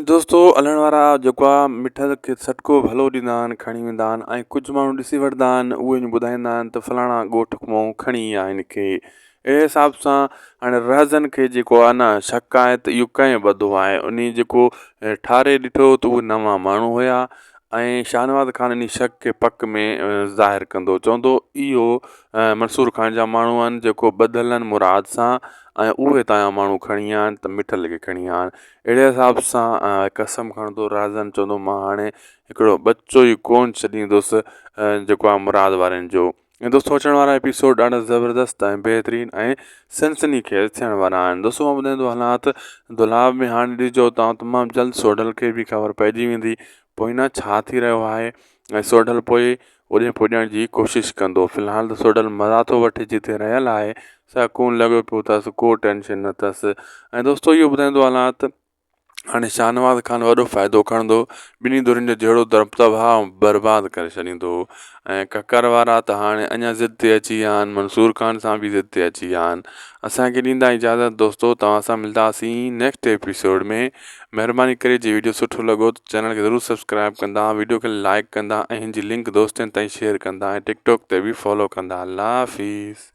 دوستو الهڻ وارا جيڪو آ مٺل کي سٽڪو ڀلو ڏيندا آهن کڻي ويندا آهن ۽ ڪجهه ماڻهو ڏسي وٺندا آهن اهي وڃي ٻڌائيندا آهن ته فلاڻا ڳوٺ مون کڻي آيا هن کي اهڙي حساب سان هاڻي رهزن کي جيڪو آ نه شڪ آهي ته اهو ڪنهن ٻڌو آهي انهي جيڪو ٺاري ڏٺو ته اهي نوان ماڻهو هيا ۽ شاهنواز خان انهي شڪ کي پڪ ۾ ظاهر ڪندو چوندو اهو منصور خان جا ماڻهو آهن جيڪو ٻڌل آهن مراد سان ۽ اهي تان جا ماڻهو کڻي آيا آهن ته مٺل کي کڻي آيا آهن اهڙي حساب سان قسم کڻندو رازن چوندو مان هاڻي هڪڙو ٻچو ئي ڪونه ڇڏيندس جيڪو آهي مراد وارن جو ۽ دوستو اچڻ وارا ايپيسوڊ ڏاڍا زبردست ۽ بهترين ۽ سنسني خيز ٿيڻ وارا آهن دوستو مان ٻڌائيندو هلان ته دولاب ۾ هاڻي ڏسجو تان تمام جلد سوڍل کي به خبر پئجي ويندي پوء نه ڇا ٿي رهيو آهي ۽ سوڍل پوء اوڏي پڄڻ جي ڪوشش ڪندو في الحال ته سوڍل مزا ٿو وٺي جتي رهيل آهي سڪون لڳو پيو اٿس ڪو ٽينشن نه اٿس ۽ دوستو اهو ٻڌائيندو هلان ته هاڻي شاهنواز خان وڏو فائدو کڻندو ٻنهي ڌرين جو جهيڙو درب تباهه ۽ برباد ڪري ڇڏيندو ۽ ڪڪر وارا ته هاڻي اڃا ضد تي اچي ويا آهن منصور خان سان به ضد تي اچي ويا آهن اسانکي ڏيندا اجازت دوستو توهان سان ملنداسين نيڪسٽ ايپيسوڊ ۾ مهرباني ڪري جي ويڊيو سٺو لڳو ته چينل کي ضرور سبسڪرائب ڪندا ويڊيو کي لائڪ ڪندا ۽ هن جي لنڪ دوستن تائين شيئر ڪندا ۽ ٽڪ ٽاڪ تي به فالو ڪندا الله حافظ.